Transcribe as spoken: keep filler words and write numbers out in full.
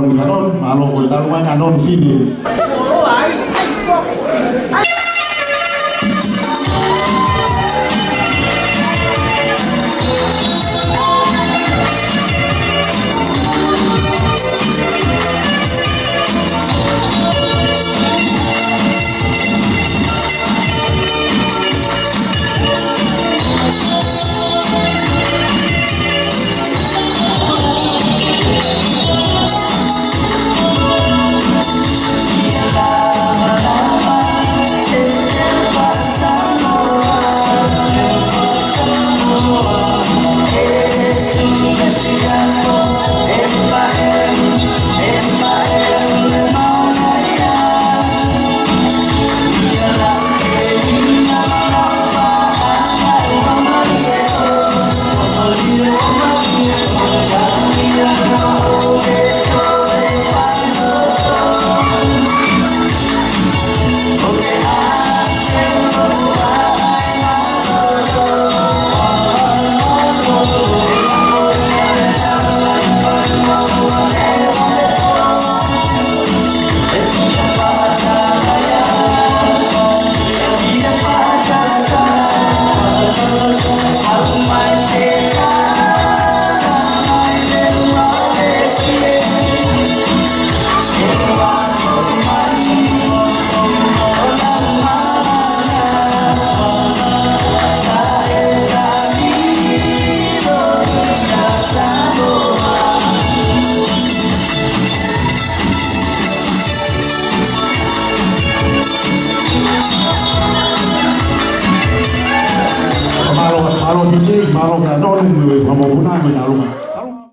Mālō, mālō, ko e talu mai naʻa nau fine. Mālō, mālō D J, mālō kia Nonu mo e fanga mokopuna mo e tauluma.